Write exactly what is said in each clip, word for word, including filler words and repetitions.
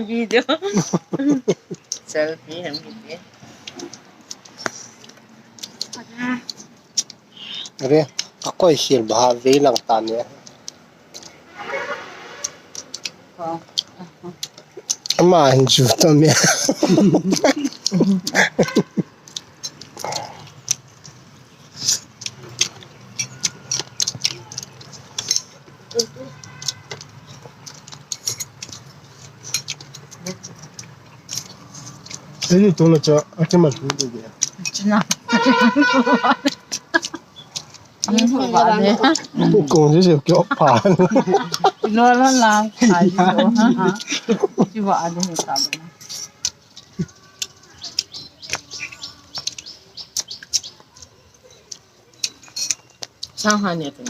Video. Selfie hung kiti. Are, akoi sil ba ve lang ta ne. Ama hin chu ta me. Ini tu na cha, aki ma tu de. China. Ani ho ba ne. Ko ji se kyo pa. Lo lo la, ai lo. Ha ha. Chi ba ani ta ba. Sang ha ne tu.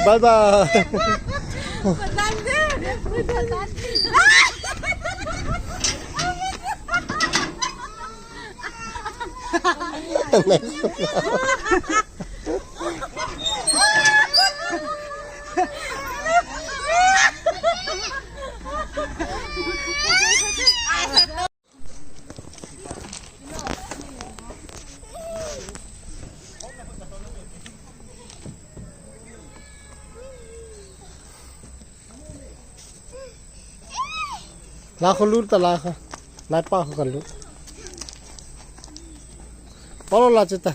Bye bye. La kho lut ta la kho. Lai pa kho ka lut. Polo la chita.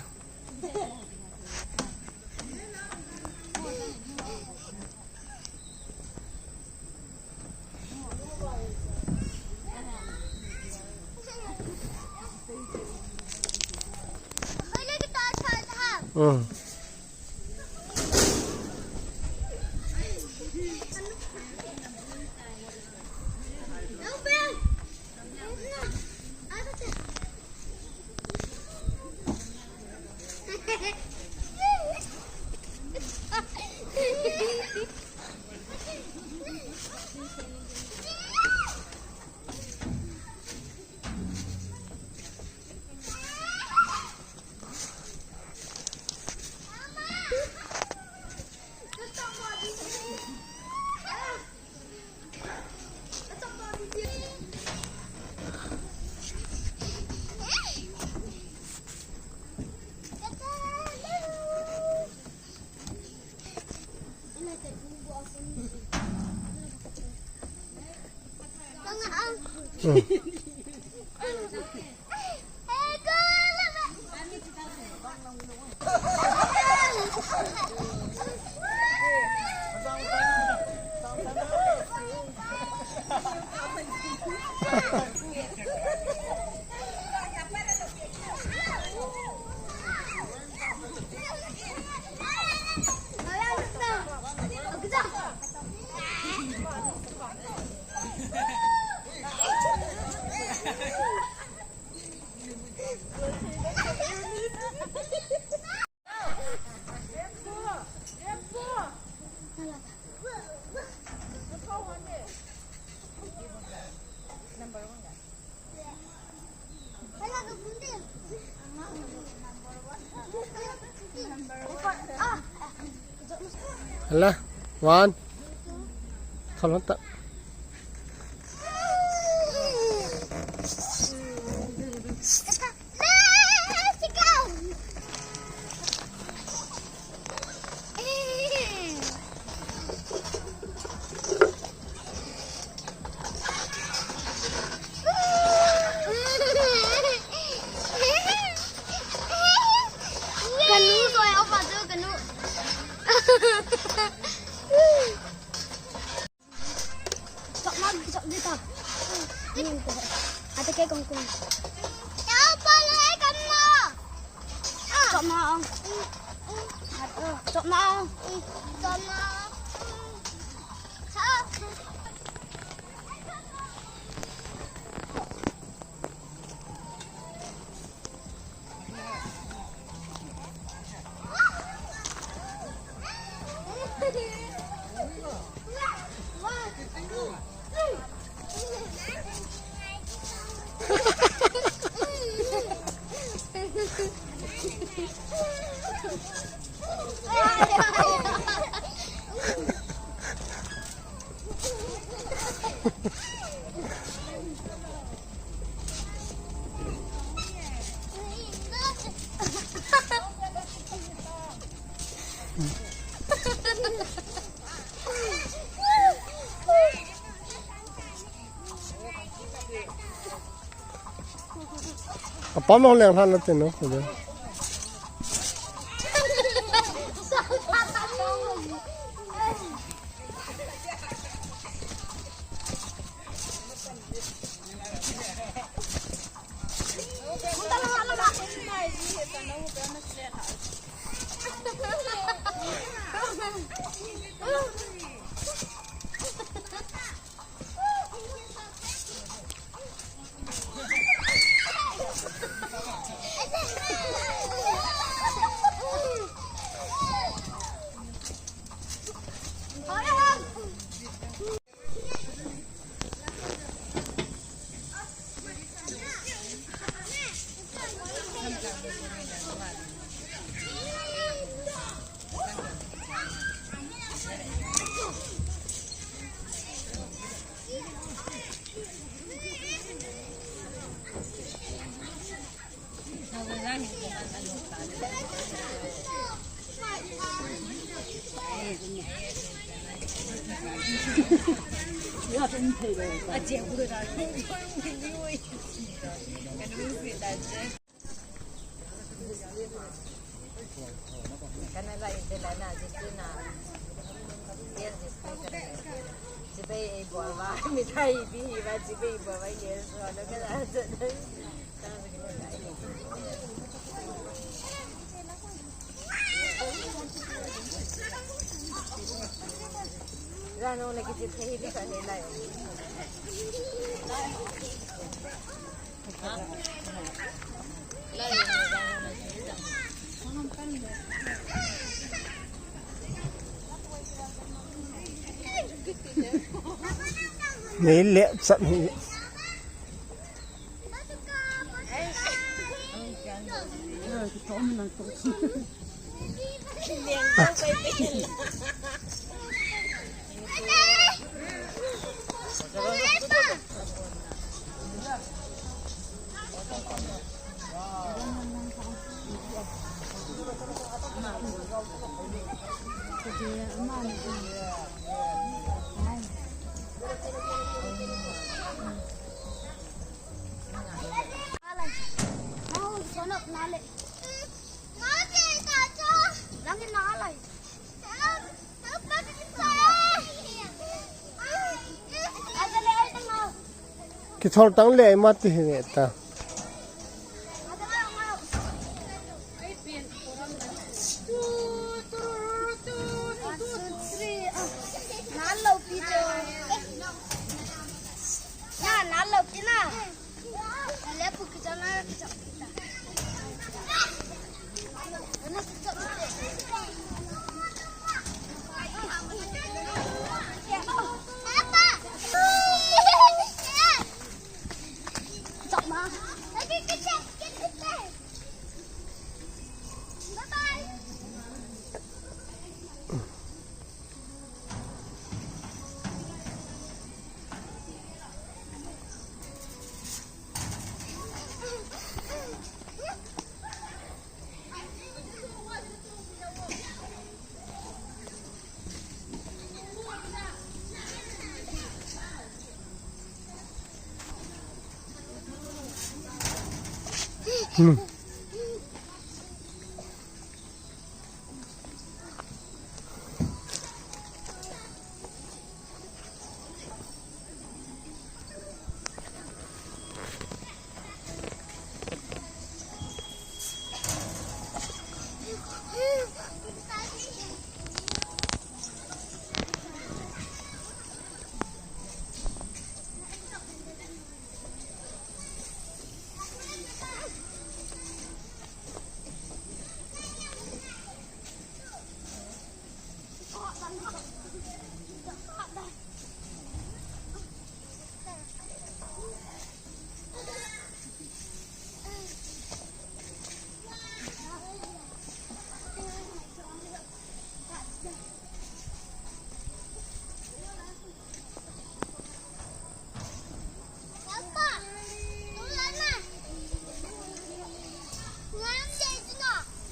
Hala, one. Tholon ta. Kanu ko ya pa tu kanu. Chok ma, chok di ta. Ni ko. Ate ke kong kong. Ya pa le kan ma. Chok ma ong. Chok ma ong. Chok ma. Apa mau leng han na tin no. Kana la inte la na jis na. Yes, jis na kana. Jibe ei bol va, mi thai bi hi va, jibe ei bol va, yes, va, lo kana jis na. Ra no na ki jis na hi bi ka ne la. Nei le chat hi. Kithol tang le, ima ti hi ne ta.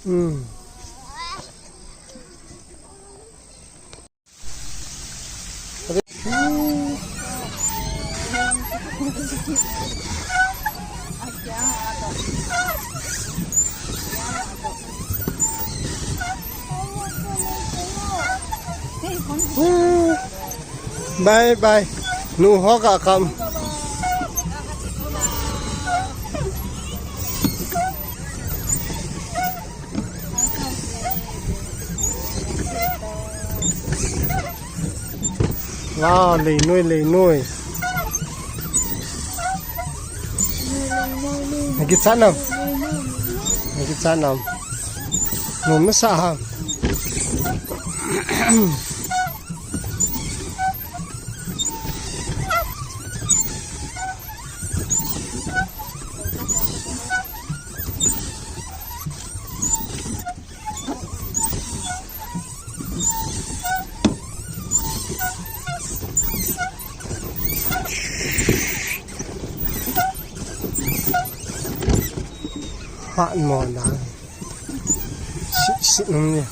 Hmm. Bye bye. Nu ho ka kam. Wow, lei noi, lei noi. Naki chanam. Naki chanam. Nom na sa ha. Hah mo da. Sit, sit nom ni.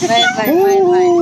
Bye, bye, bye, bye.